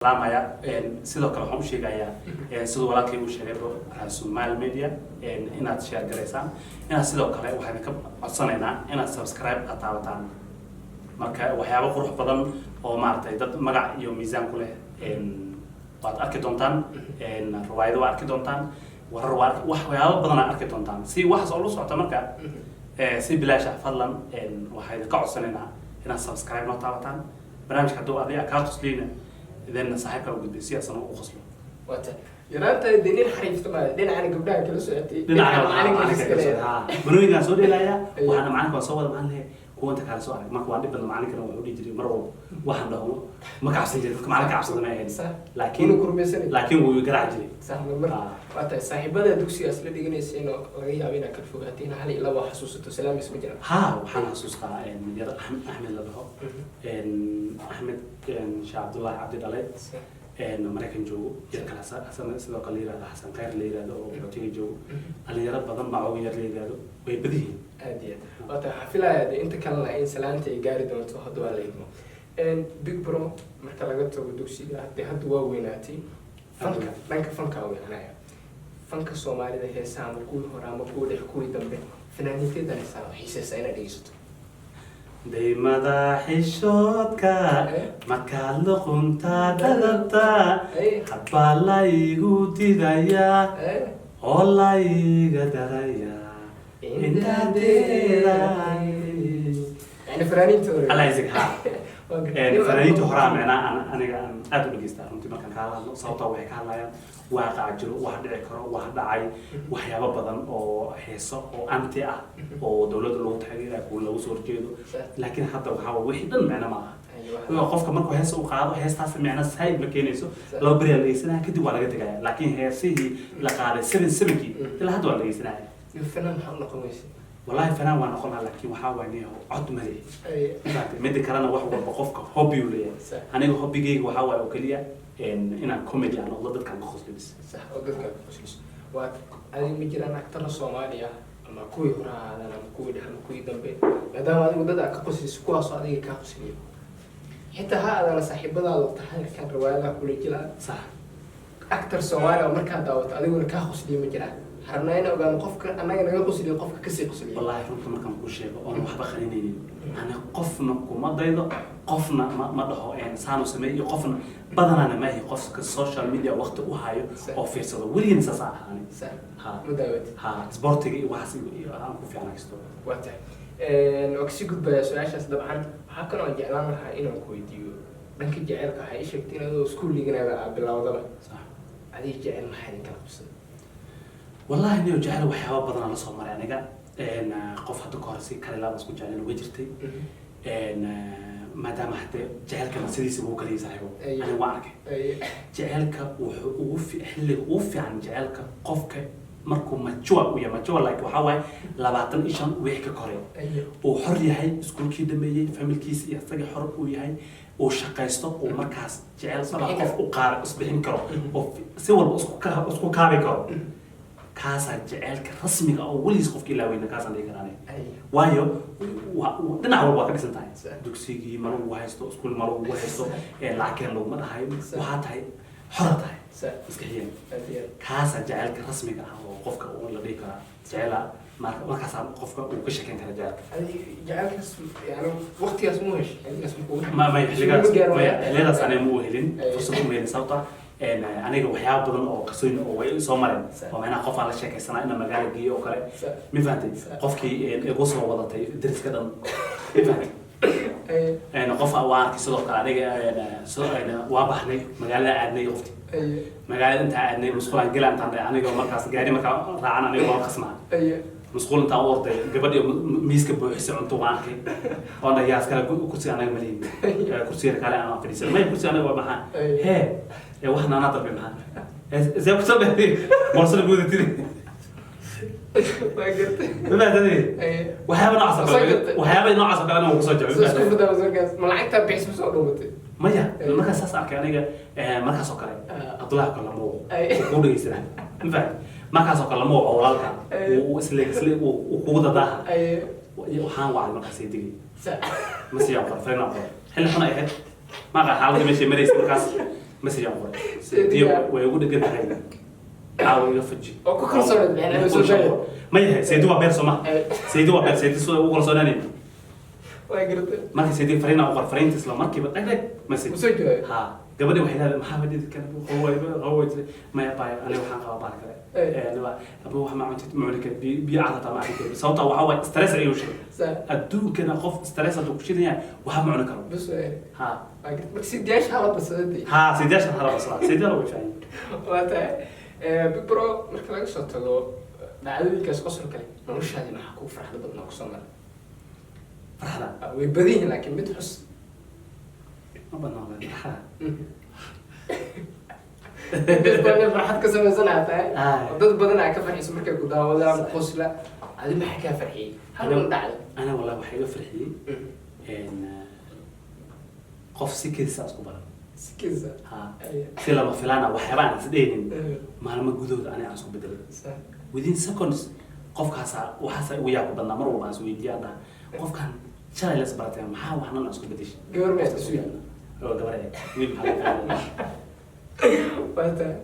Salaamaya. Sidoo kale waxaan u sheegayaa, siduu walaalkay uu sheegay, Somaali Media inaad share garaysaan, inaad sidoo kale waxaan idinka codsanaynaa inaad subscribe aad taabataan. Marka waxyaabo qurux badan oo maaragtay dad magac iyo miisaan ku leh waad arki doontaan, riwaayado waa arki doontaan, warar waa waxyaabo badan aad arki doontaan si waxaas oo la socota. Marka si bilaash ah, fadlan waxaan idinka codsanaynaa inaad subscribe noo taabataan. Barnaamijka hadduu adiga kaa qosliyna, then saaxiibkaa u gudbay si asana u qoslo. Wata yaraanta dee nin xariifta maa, dhinacana gabdhaha kala socotay, dhinaca dhinaca macalinka iska leeyahay. Banooyinkaan soo dheelayaa. Ayo. Waxaana macalinka waan soo wada maxaan leeyahay kuwa inta kale soo arag. Marka waan dhib badan, macalinkana wuxuu dhihi jiray mar walba waxaan dhaho ma ka cabsan jiray, dadka macalin ka cabsada ma ahayn. Laakiin Wuna kurmaysanay. Laakiin wuu garaaci jiray. Sax mar. Ah. Waa tahay, saaxiibada dugsigaas la dhiganayseen oo laga yaabo inaad kala fogaateen, hal iyo laba xasuusato salaamis ma jiraan? Ha, waxaan xasuustaa yar Axmed la dhaho, Axmed Sheekh Cabdullaahi Cabdi dhale, Maraykan joogo. Yar kale Xasan sidoo kale la yihahdo, Xasan Khayr la yihahdo oo qaxootiga joogo. Dhalinyaro badan baa yar la yihahdo, way badiyihiin. Aad iyo aad. Waa tahay, waxaa filayaa dee inta kalena in salaanta ay gaari doonto hadda waa la idmo. Big Bro, marka laga tago dugsiga, dee hadda waa weynaatay, fanka, dhanka fanka weynanaya, fanka Soomaalida, heesaha ama kuwii hore ama kuwii dhex, kuwii dambe, fanaaniinteeda heesaha xiiseysa inaad dhegeysato? Daymada xishoodka markaad luqunta dhadabta, habbaa la igu didayaa oo la iga daraya intadeeday. Yani fanaaniinta hore. Allah isig ha. Waa gartay. Fanaaniinta horaa micnaa aniga aan aad u dhegeystaa runtii markaan kaala hadlo, sababtoo waxay ka hadlayaan waaqaca jiro, wax dhici karo, wax dhacay, waxyaabo badan oo heeso oo anti ah oo dowladda lagu taageerayo, kuwa lagu soo horjeedo. Laakiin hadda waxaa waye wixii dhan micno ma aha. Qofka markuu heesa u qaado, heestaas micno saaid ma keenayso. 2 beri aa la dhegeysanaya, kadib waa laga tegaya. Laakiin heesihii la qaaday 77-kii ilaa hadda waa la dhegeysanaya. Fanaan maxaa u noqon weyse? Wallahi fanaan waa noqon lahaa, laakiin waxaa waay nin cod male. Mafahamtay? Mida kalena wax walba qofka hobby uu leeyahay. Aniga hobbigayga waxaa waaye oo keliya inaan comedy aan noqdo, dadkaan ka qoslo bis. Sax, oo dadka ku qosliso. Waa adiga, ma jiraan actoro Soomaali ah, ama kuwii hore ha ahaadaan ama kuwii dhexe ama kuwii dambe, maadaama adigu dad aad ka qosliso, kuwaasoo adiga kaa qosliyo, xitaa ha aadana saaxiibadaada taxadirkan riwaayadaha kula jilaan? Actor Soomaali oo markaa daawato adiguna kaa qosliyo ma jiraan? Harnaa ina ogaano qofka annaga naga qosliyo, qofka kasii qosliyo. Wallahi runta markaan kuu sheego oon waxba qarinaynin, ani qofna kuma daydo, qofna ma dhaho saanu sameey iyo qofna badanaana ma ahi qofka social media waqti u hayo oo fiirsado. Weligiina saas aan ahaani. Ha. Ma daawatid? Ha, sportiga iyo waxaas iyo aan ku fiican haysto. Waa tahay, waa kasii gudbayaa su-aashaas. Dabcan waxaa kaloo aan jeclaan lahaa inaan ku weydiiyo dhanka jaceylka. Waxaa ii sheegtay in adoo iskuul dhiganaba aa bilowdaba. Sax. Adiga jecel maxaa idin kala qabsaday? Wallahi niyo, jecel waxyaaba badan aan la soo maray aniga. Qof hadda ka hor si kale laaba isku jecleen way jirtay. Maadaama hadee jecelkana sidiisa wuu kaliya saaxiibo. Aniga waan arkay jecelka wuxuu ugu xilliga ugu fiican jecelka qofka markuu mature uu yahay. Mature like waxaa waaye 25 wixii ka koray, uu xor yahay, iskuulkii dhameeyey, familkiisa iyo isaga xor uu yahay, uu shaqaysto, uu markaas jecel dhaba Isbixin qof karo. u qaar isbixin karo oo si walba isku kaabi karo, kaasaa jecelka rasmiga oo weligiis qofka ilaaweyna, kaasaan dhihi karaa aniga. Waayo dhinac walba waa ka dhisan tahay. Dugsigii ma lagu haysto, iskuul ma lagu haysto, lacag keen laguma dhahayo. Waxaa tahay xora tahay maskaxiyan. Aad iyo aad. Kaasaa jecelka rasmiga ah oo qofka uu la dhihi karaa jecela. Markaasaa qofka uu ka sheekeyn kara jecelka. Adiga jecelkaas yani waqtigaas mu heshay? Xilligaas ma kugu ma may xilligaas. Ma gaarin? Maya, xilliyadaas aniga ma u helin, fursad uma helin, sababta aniga waxyaaba badan oo qasooyin oo way soo mareen oo macnaha qof aan la sheekaysanaa ina magaalo geeyo oo kale, ma fahantay? Qofkii igu soo wadatay dariska dhan, ma fahantay? Qof waan arkay sidoo kale aniga, waa baxnay, magaalada aadnay, qofti magaalada intaa aadnay, musqulaan gela intaan dhahay aniga markaas gaari markaa raacan aniga waan qasmaa. Musquul intaan u orday, gabadhii miiska buuxisay cunto waan arkay, oon dhahay yaa iskale kursiga? Anaga malihin kursiga, kale aan fadhiisan maya, kursiga anaga waa maxaa? Hee, ee waxna anaa dalbay, maxaa see kusoo dheeray boorsada guuda tiri. Waa gartay. Ma fahantaday? Waxyaaba noocaas oo Soo kale gartay. Waxyaaba noocaas oo kale aniga kusoo jabay. Soo isku fudaa markaas, ma lacagtaa bixis ma soo dhuumatay? Maya, markaas saas arkay aniga, markaas oo kale Cabdullahi oo kale lama waco. Kuu dhegeysanaa, ma fahanti? Markaas oo kale lama waco walaalka. Uu isle uu kugu dadaaha. Waxaan wacay markaas digay. Ma siiyaan qor, farina qor, xilli xun ay ahayd, maaqa xaaladda meeshay maraysay markaas. Message aan qoray: "Seediyo, way ugu dhegan tahay, caawa iga faji." Oo ku kalsoonayd, macnaha way soo daayeen. Ma yahay, seedi waa beer, soo ma? Seedi waa beer, seedi soo ugu kalsoonaanay. Waa gartay. Marka seedi fariin aan u qor, fariinta isla markiiba dhag dhag message. Usoo jawaabay. Ha, gabadhi waxay leedahay, "Maxaa dhidi kan qaway qaway?" "Maya baay, aniga waxaan qabaa baal kale." "Aba, wax ma cuntid? Ma cuni karid, biyo cad hataa ma cabi karid." Sababta waxaa waaye stress ayuu sheegay. Adduunkana qof stress hadduu ku shidan yahay, waxa ma cuni karo. Bas waa. Ha. Waa gartay. Marka sidiyaasha hala badsaday. Ha, sidiyaasha hala baslaa, sidiyaal way fiican. Waa tahay. Big Bro, marka laga soo tago dhacdooyinkaas qosol kale, noloshaadii maxaa kugu farxada badnaa kusoo maray? Farxada? Ah, way badan yihiin, laakiin mid xus. Ma badnaa wallahi farxada. Inkastoo nin farxad ka samaysanaa tahay Ah. oo dad badan aa ka farxiso markay ku daawadaan qosla, adi maxaa kaa farxiyey hal un dhacdo? Ana wallahi waxaa iga farxiyey qof si kedisa isku baran. Sikiisa? Ha. Ay. Si lama filaana, waxyaaba aan is dhehnin, maalmo gudahooda aniga aan isku bedelay within seconds. Qofkaasa waxaasa ugu yaabka badnaa, mar walba aan is weydiiya, aan dhaha, "Qofkan shalay las baratay, maxaa waxnan aan isku bedeshay?" Gabar ma isku? Oo gabar eh, wiil maxaa laga qaadaya? Waa tahay.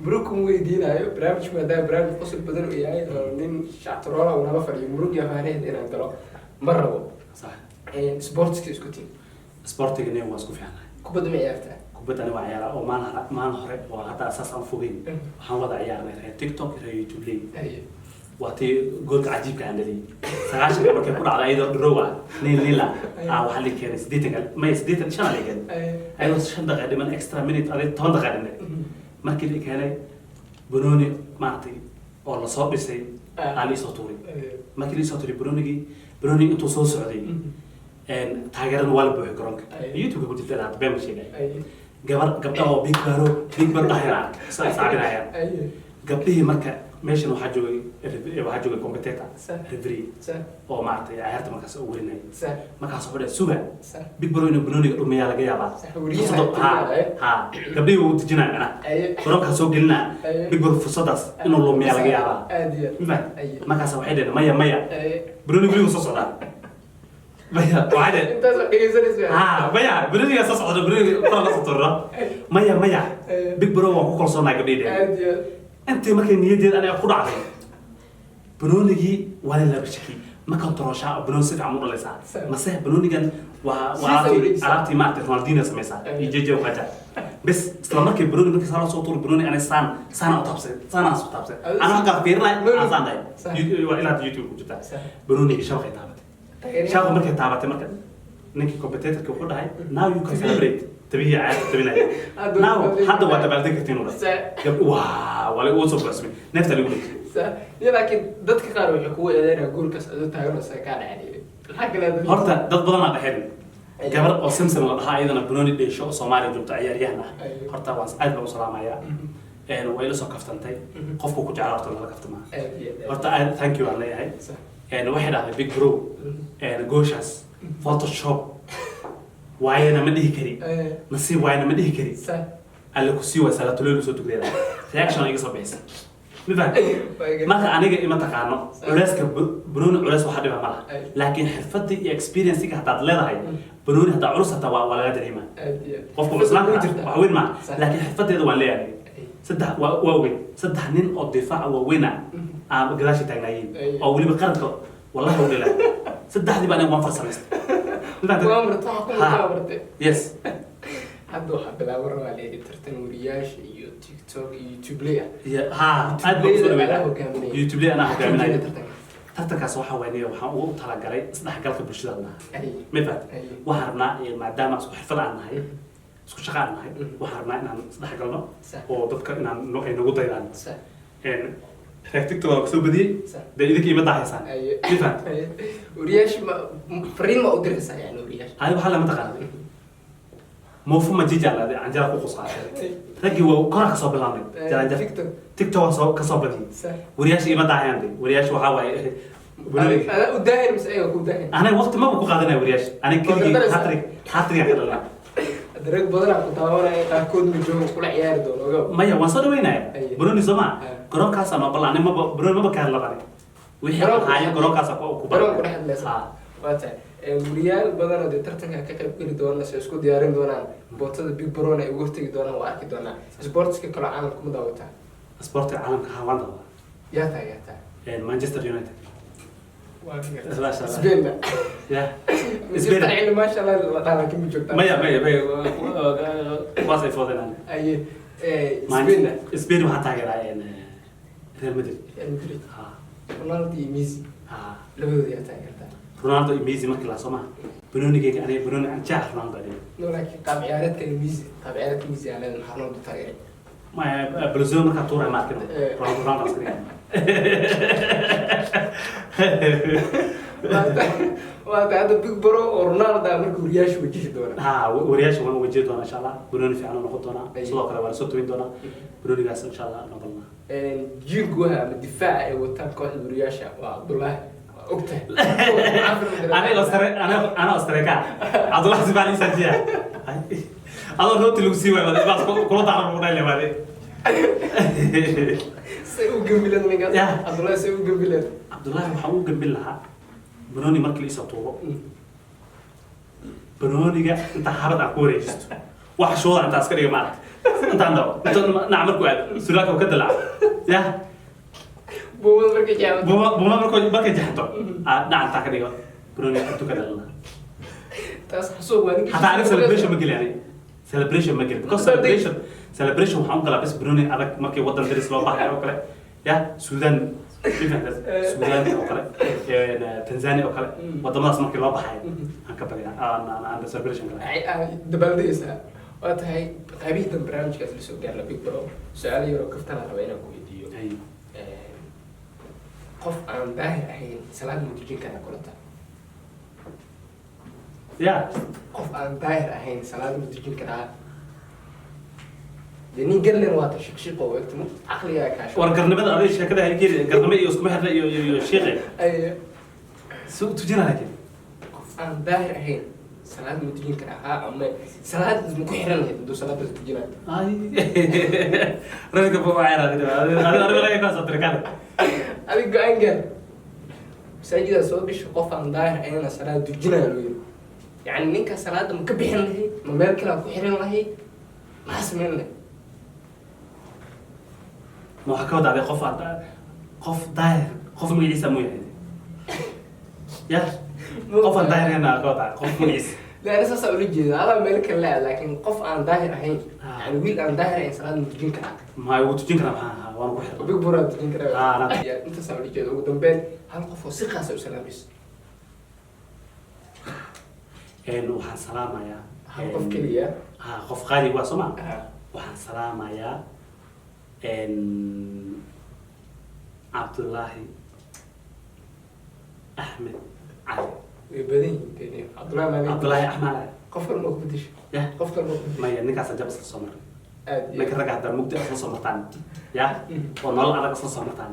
Murug kuma weydiinayo barnaamijku, maadaama barnaamij qosol badan uu yahay oo nin shactaroola uu nala fadhiyo, murug iyo faanaheed inaan galo ma rabo. Sax. Sportska isku tiim? Sportiga nin waa isku fiicnahay. Kubadda ma ciyaartaa? Kubadda ani waa ciyaaraa, oo maalin hore oo hadda saas aan fogeyn waxaan wada ciyaarnay reer TikTok, reer YouTube ley. Waa tii goolka cajiibka aan dhaliyay 90-ka markay ku dhacday, ayadoo draw ah, 0-0 ah, waxaa la keenay 80-ka, maya, 85 la keenay, ayadoo 5 daqiiqa dhiman, extra minute, adig 10 daqiiqa dhiman markii la keenay, banooni maaragtay oo lasoo dhisay aa liisoo tuuray. Markii liisoo tuuray banoonigii, banoonigi intuu soo socday, taageerada waa la buuxay garoonka. YouTube ku jirta ilaa hadda, been ma sheegay. Gabar, gabdha oo "Big Bro, Big Bro" dhahayaan, saabinayaan gabdhihii. Marka meeshan waxaa joogay commentator, referee oo maaragtay ciyaarta markaas u warinayay. Markaas wuxuu dhahay, "Suga, Big Bro inuu banooniga dhumiyaa laga yaabaa." Wariyaha. Ha ha, gabdhihii wuu dejinaya macnaha, garoonkaa soo gelinaa Big Bro, fursadaas inuu lumiyaa laga yaabaa. Aad iyo ma fahamtay? Markaas waxay dhaheen, "Maya, maya, banooniga weli wuu soo socdaa." Maya, waxay dhaheen Intaasoo dhegeysanaysa. Ha, maya, banoonigaa soo socda, banooniga kora la soo turra. "Maya, maya, Big Bro waan ku kalsoonahay," gabdhihii dhaheen. Aad iyo Intii markay niyaddeed aniga ku dhacday, banoonigii waa la laba shaki, ma kontarooshaa oo banooni si fiican u dhalaysaa mase banoonigan waa Siisa alaabtii wareegisa. Alaabtii maaragtay Ronaldinho samaysaa iyo JJ Okocha. Bes, isla markii banooni markii saa loo soo tuuro, banooni aniga saan saana u taabsay, saanaan soo taabsay, anaa halkaa fiirinay aan saan dhahay. Waa ilaa hadda YouTube ku jirtaa. Banoonigii shabaqay taabatay. Shabaqa markay taabatay, marka ninkii commentatorki wuxuu dhahay, "Now you can celebrate." Tabihii cayaarta tabinaya, "Now hadda waa dabaaldegi kartiin," uu dhahay. Waa waa lagu soo buuxsamay, neefta lagu dhigay. Iyo laakiin dadka qaar waxay kugu eedeynaya goolkaas adoo taagan oo isaga kaa dhacay. Maxaa kale Horta dad badanaa dhexeen, gabar oo Simsim la dhahaa, iyadana banooni dheesho oo Soomaaliya joogto, ciyaaryahan ah. Horta waan aad baan u salaamayaa. Way ila soo kaftantay. Qofku ku jeclaa horta lala kaftamaa. Aad iyo aad. Horta aad thank you aan leeyahay. Waxay dhahday, "Big Bro, gooshaas Photoshop waayana ma dhihi kari, nasiib waayana ma dhihi kari, alle ku sii waay, salaatuleyl usoo tukdeeda." Reaction iga soo bixisay, ma fahamtay? Marka aniga ima taqaano culeyska banooni, culeys waxa dhiba ma laha, laakiin xirfadii iyo experiencega haddaad leedahay, banooni haddaa culus hataa waa laga dareemaa. Aad iyo aad. Qofku cuslaan Ku karaa jirta. wax weyn maaha, laakiin xirfadeeda waan leeyahay. Saddex waa weyn, saddex nin oo difaaca waaweyn ah aan gadaasha taagnaayeen oo weliba qaranka wallahi u dhila, saddexdii baa aniga waan farsamaystay. Ma fahamtay? Waa marta, wax ku Ha. marta, martay. Yes. Hadda waxaa bilaaban rabaa leeyahay tartan wariyaasha iyo TikTok iyo YouTube ley ah. Iyo ha, aad baan usoo YouTubeleyda dhaweynaa. anaa hogaaminaya. YouTube anaa hogaaminaya. Tartanka. Tartankaas waxaa weynaya, waxaan ugu talagalay isdhexgalka bulshada nahay. Ma fahamtay? Waxaan rabnaa maadaama isku xirfad aan nahay, isku shaqo aan nahay, waxaan rabnaa inaan isdhexgalno oo dadka inaan ay nagu daydaan. Reer TikTok waa kusoo badiyey. Dee idinka ima daahaysaan. Ma fahamtay? Wariyaasha ma fariin ma u diraysaa, yani wariyaasha? Adiga waxaa lama taqaana muufo ma jijaa canjara ku qusqaatay. Raggii waa kora kasoo bilaabnay jaranjar. TikTok. TikTok waa soo kasoo badiyey. Wariyaasha ima daahayaan de. Wariyaasha waxaa waaye Adaa u daahin mise ayaga ku daahin? Aniga waqti maba ku qaadanaya wariyaasha, aniga Waa keligii. dardaraysaa. Hattrick, hattrick ka dhalnaa. Hadda rag badanaa ku daawanaya, qaarkood ma joogo, kula ciyaari doono, ogow. Maya, waan soo dhaweynaya. Banooni soo maa garoonkaasa noo ballan. Aniga maba banooni maba ka hadlabane wixii Garoonka haayo garoonkaasa ku garoonka dhex hadlaysa. Ha. Waa tahay. Wariyaal badan oo dee tartanka ka qayb geli doona se isku diyaarin doonaan bootada Big Brona ay uga hortegi doonaan, waa arki doonaa. Sportska kaloo caalamka ma daawataa? Sportka caalamka, ha, waan daawadaa. Yaa taageertaa? Manchester United. Masha Allah. Spainna? Ya. Spain cilmi, maasha Allah, la dhaha, laakiin ma joogtaa? Maya, maya, maya, kuwaas ay foodeen. Aye, Spainna? Spain waxaan taageeraa Real Madrid. Real Madrid. Ha. Ronaldo iyo Messi. Ha. Labadooda yaa taageertaa? Ronaldo iyo Messi markii la soo maha, banoonigeyga aniga banooni aan jecel Ronaldo aniga. No, laakiin qaab ciyaareedka Messi, qaab ciyaareedka Messi aan leedahay, maxaa Ronaldo taageeray? Maya, Brazil markaa tuuray ma arkin. Ronaldo, Ronaldo iska dhigay. Waa tahay, hadda Big Bro oo Ronaldo ah marka wariyaasha wajihi doona. Ha, wariyaasha waan wajihi doonaa, insha Allah. Banooni fiican oo noqon doonaa. Ay. Sidoo kale waa lasoo tawin doonaa banoonigaas, insha Allah, noqon. Jiinkuwaha ama difaaca ay wataan kooxda wariyaasha waa Cabdullaahi, waa ogtahay. Aniga sare, aniga striker Cabdullahi Sibaan isa jiya adoo rooti lagu sii waayo baas kula daaran lagu dhayle waade. Say u gambileen ninkaas. Yeah. Cabdullaahi say u gambileen. Cabdullahi waxaan u gambin lahaa banooni markii la isoo tuuro, banooniga inta habad aan ku wareejisto, wax shooda intaa iska dhiga, maaragta, intaan dabo inta dhinac markuu aado suraalka uu ka dilaaco ya. Buumada markay jaamad. Buma buma markuu markay jaxto aa dhinac intaa ka dhigo, banooniga intuu ka dhalana. Taas xasuuq waa ninka. Hataa aniga celebration ma geli, aniga celebration ma geli, because celebration waxaan u galaa bas banooni adag markii wadan daris loo baxayo oo kale, ya Sudan, Sudan oo kale, Tanzania oo kale, wadamadaas markii loo baxayo aan ka badiyaa aan celebration galaa. Dabaaldegaysaa. Waa tahay, qaybihii dambe barnaamijkaas la soo gaarna. Big Bro, su-aalo yaroo kaftana raba inaan ku weydiiyo. Ay. Qof aan daahir ahayn salaad ma tujin karaa kulata? Ya? Qof aan daahir ahayn salaad ma tujin karaa? Dee nin garlen waata, shiqshiqo oo egta caqligaa kaasho. War garnimada aday sheekada halkeedi garnimo iyo iskuma xirna iyo shiiqe Ay. si u tujina laakiin. Qof aan daahir ahayn salaad ma tujin karaa, haa ama salaad ma ku xiran lahayd hadduu salaadaas tujinayo? Ay, ragga ba waa cayra adiga laga kaasoo tiri kale. Adig go-aan gaar, masaajidaa soo gasho, qof aan daahir ahayna salaad tujinayo loo yiri, yacni ninka salaada ma ka bixin lahayd, ma meel kale ku xiran lahayd, maxaa samayn lahayd? Ma waxaa ka wadaaday qof aan qof daahir, qof magaciisa muu yahay ya qof aan daahir ahayn ka wadaa qof magaciisa? Laana saasaa ula jeeda, adaa meel kale laa, laakiin qof aan daahir ahayn. Ah. Yani wiil aan daahir ahayn salaad ma tujin karaa? Ma ugu tujin karaa? Maxaa waan ku xirnaa. Big Bro tujin karaa. Ah, Ya, intaasaa ula jeeda. Ugu dambeyn, hal qof oo si khaasa u salaamayso. Waxaan salaamayaa Hal qof keliya. Ha, qof qaali waa soo ma. Ah. Waxaan salaamayaa Cabdullaahi Axmed Cali. Way badan yihiin dee, Cabdullaahi Maalin. Cabdullaahi Axmed Cali. Qof kale ma ku bedesho? Ya? Qof kale ma ku bedesho? Maya, ninkaasa jab isla soo maray. Aad iyo Ninka ragga haddaa mugdi isla soo martaan ya oo nolol adag isla soo martaan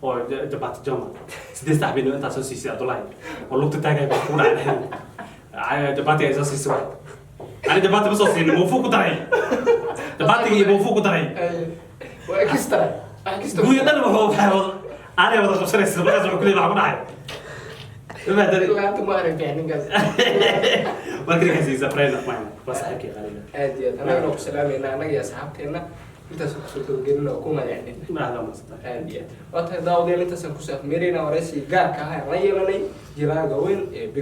oo jabaati joma 8 saac baynu intaa soo siisay Cabdullaahi oo lugta taagay baa kugu dhacay, jabaati ay soo siisay waay. Ani jabaati ma soo siinin, muufuu ku daray, jabaatigii iyo muufuu ku daray. Ay, waa extra, wax extra. Guuya dhan wuxuu waxay wada aanay wada qabsanaysa, markaas wuxuu ku leeyahay maxaa ku dhacay. Ilaa hadda ma arag fiican ninkaas. Marka ninkaas is a friend of mine, waa saaxiibkii qaaliga. Aad iyo aad annagana ku salaamayna, annaga iyo asxaabteenna intaasaan kusoo gabagabeynaa oo ku magacdhina. Aad waa mahadsantahay. Aad iyo aad waa tahay, daawadayaal, intaasaan kusoo afmeeraynaa waraysiga gaarka ah aan la yeelanay jilaaga weyn ee Big